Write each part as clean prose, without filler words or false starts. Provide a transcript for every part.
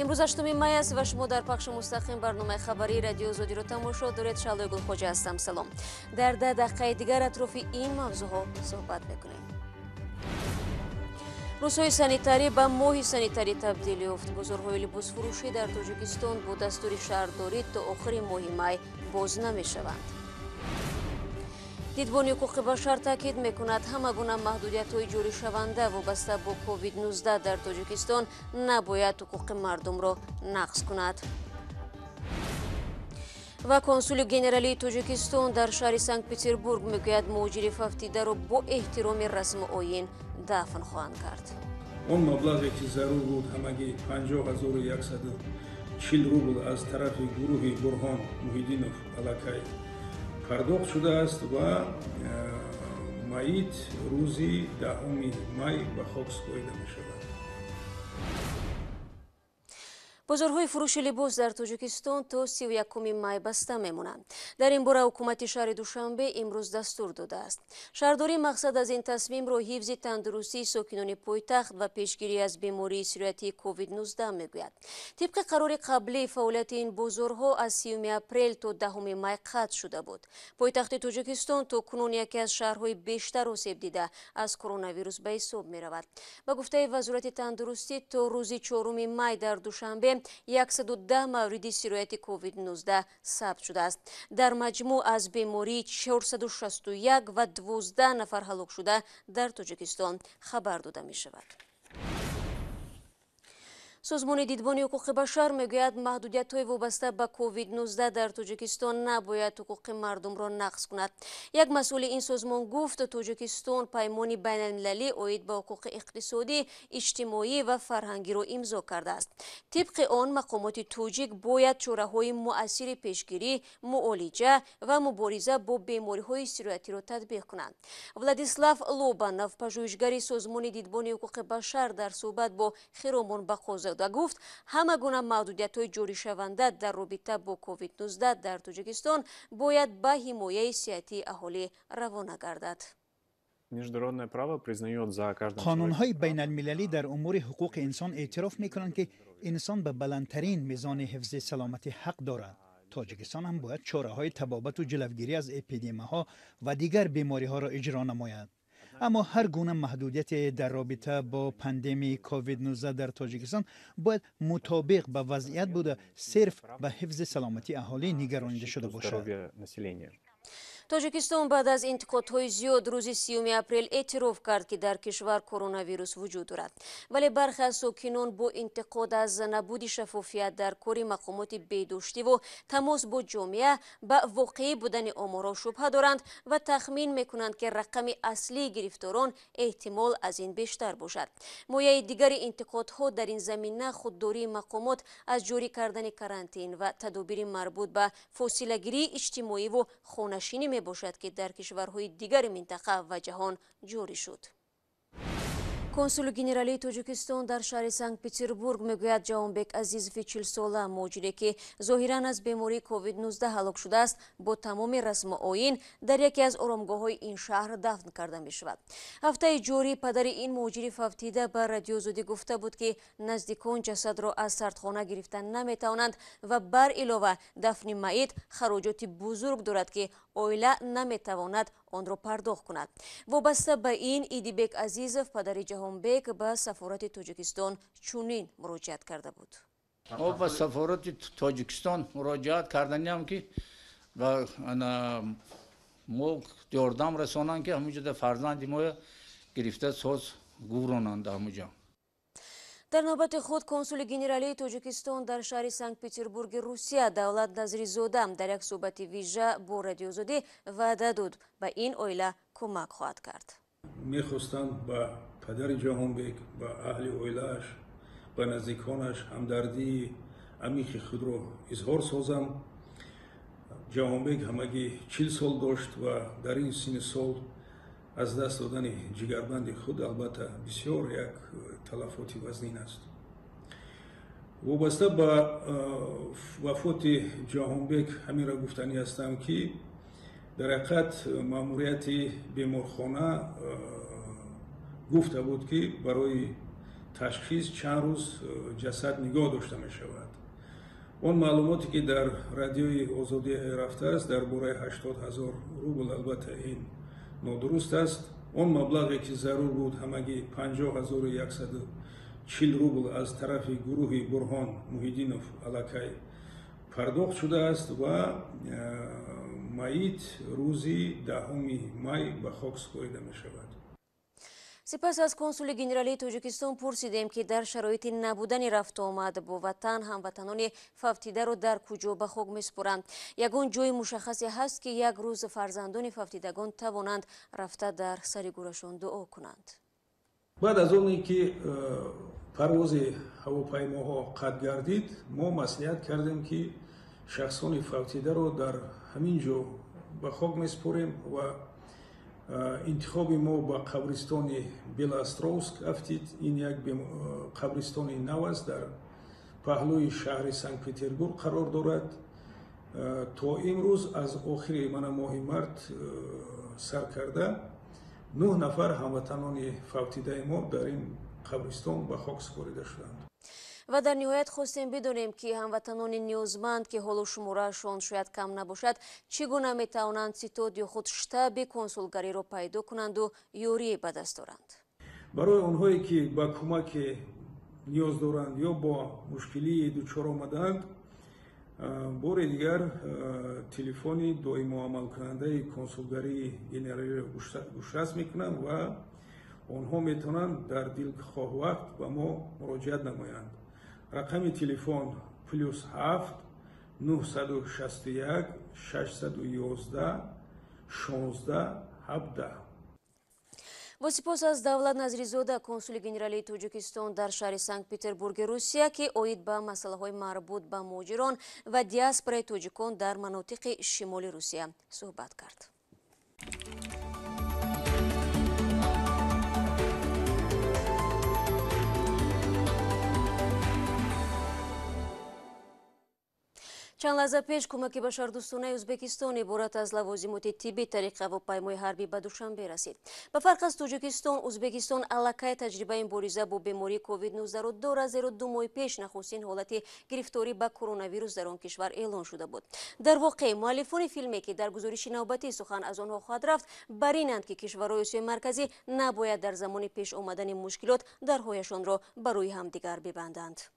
Имрӯз 8 май аст ва шумо дар пахши мустақим барномаи хабарии Радиои Озодиро тамошо доред. Шаҳлои Гулхоҷа ҳастам. Салом. Дар 10 дақиқаи дигар атрофи ин мавзӯъҳо суҳбат мекунем. Рӯзҳои санитарӣ ба моҳи санитарӣ табдил ёфт. Бозорҳои либосфурӯшӣ дар Тоҷикистон бо дастури шаҳрдорӣ то охири моҳи май боз намешаванд. Дидбони ҳуқуқи башар таъкид мекунад, ҳама гуна маҳдудиятҳои ҷоришаванда вобаста бо COVID-19 дар Тоҷикистон набояд ҳуқуқи мардумро нақз кунад. Ва консули генералии Тоҷикистон дар шаҳри Санкт-Петербург мегӯяд, муҳоҷири фавтидаро бо эҳтироми расму оин дафн хоҳанд кард. Он маблағе ки зарур буд, ҳамагӣ 50 140 рубл аз тарафи гурӯҳи Бурҳон Муҳиддинов аллакай пардохт шудааст ва маит рӯзи 10 май ба хок супорида мешавад. Бозорҳои фурӯши либос дар Тоҷикистон то 31 май баста мемонанд. Дар ин бора ҳукумати шаҳри Душанбе имрӯз дастур додааст. Шаҳрдорӣ мақсад аз ин тасмимро ҳифзи тандурустии сокинони пойтахт ва пешгирӣ аз бемории сироятии COVID-19 мегӯяд. Тибқи қарори қаблӣ, фаъолияти ин бозорҳо аз 30 апрел то 10 май қатъ шуда буд. Пойтахти Тоҷикистон то кунун яке аз шаҳрҳои бештар осеб дида аз коронавирус ба ҳисоб меравад. Ба гуфтаи Вазорати тандурустӣ, то рӯзи 4 май дар Душанбе 110 мавриди сирояти COVID-19 сабт шудааст. Дар маҷмӯъ аз бемории 461 ва 12 нафар ҳалок шуда дар Тоҷикистон хабар дода мешавад. Созмони Дидбони ҳуқуқи башар мегӯяд, маҳдудиятҳои вобаста ба COVID-19 дар Тоҷикистон набояд ҳуқуқи мардумро нақз кунад. Як масъули ин созмон гуфт, Тоҷикистон паймони байналмилалӣ оид ба ҳуқуқи иқтисодӣ, иҷтимоӣ ва фарҳангиро имзо кардааст. Тибқи он, мақомоти тоҷик бояд чораҳои муассири пешгирӣ, муолиҷа ва мубориза бо бемориҳои сироятиро татбиқ кунанд. Владислав Лобанов, пажӯҳишгари созмони Дидбони ҳуқуқи башар, дар суҳбат бо Хиромон Бақозода гуфт, ҳама гуна маҳдудиятҳои ҷоришаванда дар робита бо COVID-19 дар Тоҷикистон бояд ба ҳимояи сиҳатии аҳолӣ равона гардад. Международное право признает за каждым Қонунҳои байналмилалӣ дар умури ҳуқуқи инсон эътироф мекунанд, ки инсон ба баландтарин мизони ҳифзи саломатӣ ҳақ дорад. Тоҷикистон ҳам бояд чораҳои табобату ҷилавгирӣ аз эпидемияҳо ва дигар бемориҳоро иҷро намояд. Аммо ҳар гуна маҳдудияте дар робита бо пандемияи COVID-19 дар Тоҷикистон бояд мутобиқ ба вазъият буда, сирф ба ҳифзи саломатии аҳолӣ нигаронида шуда бошад. Населения. Тоҷикистон баъд аз интиқодҳои зиёд рӯзи 30 апрел эътироф кард, ки дар кишвар коронавирус вуҷуд дорад. Вале бархе аз сокинон бо интиқод аз набуди шаффофият дар кори мақомоти беҳдоштиву тамос бо ҷомеа ба воқеӣ будани оморҳо шубҳа доранд ва тахмин мекунанд, ки рақами аслии гирифторон эҳтимол аз ин бештар бошад. Мояи дигари интиқодҳо дар ин замина худдории мақомот аз ҷорӣ кардани карантин ва тадобири марбут ба фосилагирии иҷтимоиву хонашинӣ мебошад, ки дар кишварҳои дигари минтақа ва ҷаҳон ҷорӣ шуд. Консули генералии Тоҷикистон дар шаҳри Санкт-Петербург мегӯяд, Ҷавонбек Азизови 40-сола, муҳоҷире ки зоҳиран аз бемории COVID-19 ҳалок шудааст, бо тамоми расму оин дар яке аз оромгоҳҳои ин шаҳр дафн карда мешавад. Ҳафтаи ҷорӣ падари ин муҳоҷири фавтида ба Радиои Озодӣ гуфта буд, ки наздикон ҷасадро аз сардхона гирифта наметавонанд ва бар илова дафни маит хароҷоти бузург дорад, ки оила наметавонад онро пардохт кунад. Вобаста ба ин, Идибек Азизов, падари Ҷаҳонбек, ба сафорати Тоҷикистон чунин муроҷиат карда буд. Мо ба сафорати Тоҷикистон муроҷиат карданиам, ки мо ёрдам расонанд, ки ҳамунҷода фарзанди моя гирифта соз гуронанд ҳамуҷа. Дар навбати худ консули генералии Тоҷикистон дар шаҳри Санкт-Петербурги Русия Давлат Назризода дар як суҳбати вижа бо Радиои Озодӣ ваъда дод, ба ин оила кӯмак хоҳад кард. Мехостам ба падари Ҷаҳонбек, ба аҳли оилааш, ба наздиконаш ҳамдардии амиқи худро изҳор созам. Ҷаҳонбек ҳамагӣ 40 сол дошт ва дар ин синни сол аз даст додани ҷигарбанди худ албатта бисёр як талафоти вазнин аст. Вобаста ба вафоти Ҷаҳонбек ҳаминро гуфтанӣ ҳастам, ки дар ҳақиқат маъмурияти беморхона гуфта буд, ки барои ташхис чанд рӯз ҷасад нигоҳ дошта мешавад. Он маълумоте ки дар радиои Озодӣ рафтааст дар бораи 80 000 рубл, албатта ин нодуруст аст. Он маблағе ки зарур буд ҳамагӣ 50 140 рубл аз тарафи гурӯҳи Бурҳон Муҳиддинов аллакай пардохт шудааст ва маит рӯзи 10 май ба хок супорида мешавад. Сипас аз консули генералии Тоҷикистон пурсидем, ки дар шароити набудани рафтуомад бо ватан ҳамватанони фавтидаро дар куҷо ба хок месупоранд. Ягон ҷои мушаххасе ҳаст, ки як рӯз фарзандони фавтидагон тавонанд рафта дар сари гӯрашон дуо кунанд? Баъд аз оне ки парвози ҳавопаймоҳо қатъ гардид, мо маслиҳат кардем, ки шахсони фавтидаро дар ҳамин ҷо ба хок месупорем ва интихоби мо ба қабристони Белоостровск афтид. Ин як қабристони нав аст, дар паҳлӯи шаҳри Санкт Петербург қарор дорад. То имрӯз аз охири мана моҳи март сар карда нӯҳ нафар ҳамватанони фавтидаи мо дар ин қабристон ба хок супорида шуданд. Ва дар ниҳоят хостем бидонем, ки ҳамватанони ниёзманд, ки ҳоло шумораашон шояд кам набошад, чӣ гуна метавонанд ситод ё худ штаби консулгариро пайдо кунанду ёрие ба даст оранд. Барои онҳое ки ба кӯмаке ниёз доранд ё бо мушкилии дучор омадаанд, бори дигар телефони доимоамалкунандаи консулгарии генералиро гӯшрас мекунам ва онҳо метавонанд дар дилхоҳ вақт ба мо муроҷиат намоянд. Рақами телефон +7 961 611 16 17. Бо сипос аз Давлат Назризода, консули генералии Тоҷикистон дар шаҳри Санкт Петербурги Русия, ки оид ба масъалаҳои марбут ба муҳоҷирон ва диаспораи тоҷикон дар манотиқи шимоли Русия суҳбат кард. Чанд лаҳза пеш кӯмаки башардӯстонаи Ӯзбекистон иборат аз лавозимоти тиббӣ тариқи ҳавопаймои ҳарбӣ ба Душанбе расид. Ба фарқ аз Тоҷикистон, Ӯзбекистон аллакай таҷрибаи мубориза бо бемории ковид-19 дорад, зеро 2 моҳи пеш нахустин ҳолати гирифторӣ ба коронавирус дар он кишвар эълон шуда буд. Дар воқеъ, муаллифони филме, ки дар гузориши навбатӣ сухан аз онҳо хоҳад рафт, бар инанд, ки кишварҳои Осиёи Марказӣ набояд дар замони пеш омадани мушкилот дарҳояшонро ба рӯи ҳамдигар бибанданд.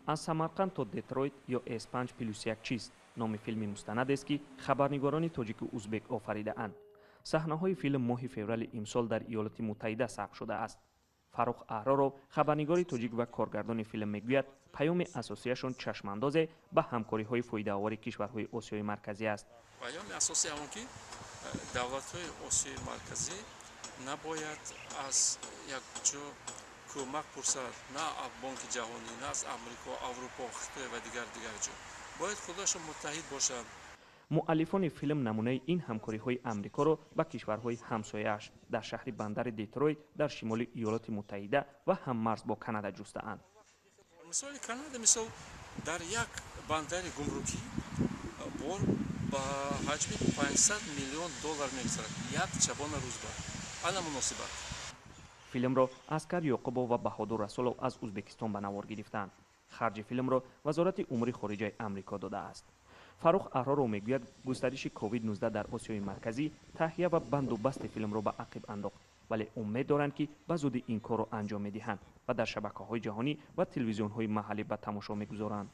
Аз Самарқанд то Детройт ё С5 плюс 1 чист? Номи филми мустанадест, ки хабарнигорони тоҷику узбек офаридаанд. Саҳнаҳои филм моҳи феврали имсол дар Иёлоти Муттаҳида сабт шудааст. Фаррух Аҳроров, хабарнигори тоҷик ва коргардони филм, мегӯяд, паёми асосияшон чашмандозе ба ҳамкориҳои фоидаовари кишварҳои Осиёи Марказӣ аст. Паёми асосӣ ҳамон, ки давлатҳои Осиёи Марказӣ набояд аз як ҷо кӯмак пурсад, на аз Бонки Ҷаҳонӣ, на аз Амрико, Аврупо, Хитой ва дигар дигар ҷо. Бояд худашон муттаҳид бошанд. Муаллифони филм намунаи ин ҳамкориҳои Амрикоро ба кишварҳои ҳамсояаш дар шаҳри бандари Детройт дар шимоли Иёлоти Муттаҳида ва ҳаммарз бо Канада ҷустаанд. Мисоли Канада, мисол, дар як бандари гумрукӣ бор ба ҳаҷми 500 миллион доллар мегузарад як шабона рӯзба. Ана муносибат. Филмро Аскар Ёқубов ва Баҳодур Расулов аз Ӯзбекистон ба навор гирифтанд. Харҷи филмро Вазорати умури хориҷаи Амрико додааст. Фаррух Аҳроров мегӯяд, густариши ковид-19 дар Осиёи Марказӣ таҳия ва бандубасти филмро ба ақиб андохт, вале умед доранд, ки ба зудӣ ин корро анҷом медиҳанд ва дар шабакаҳои ҷаҳонӣ ва телевизионҳои маҳаллӣ ба тамошо мегузоранд.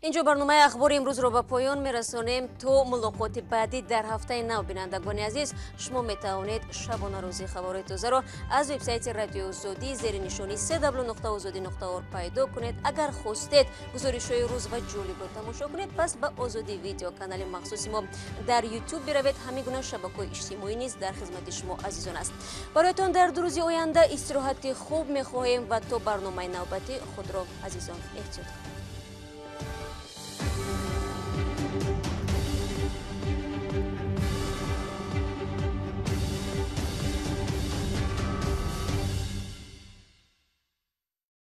Инҷо барномаи ахбори имрӯзро ба поён мерасонем. То мулоқоти баъдӣ дар ҳафтаи нав, бинандагони азиз, шумо метавонед шабонарӯзии хабарҳои тозаро аз вебсайти Радиои Озодӣ зери нишони cw.ozodi.org пайдо кунед. Агар хостед гузоришҳои рӯз ва ҷолибро тамошо кунед, пас ба Озодӣ Видео, канали махсуси мо дар Ютуб биравед. Ҳамин гуна шабакаҳои иҷтимоӣ низ дар хизмати шумо азизон аст. Бароятон дар 2 рӯзи оянда истироҳати хуб мехоҳем ва то барномаи навбатӣ худро, азизон, эҳтиёт кунед.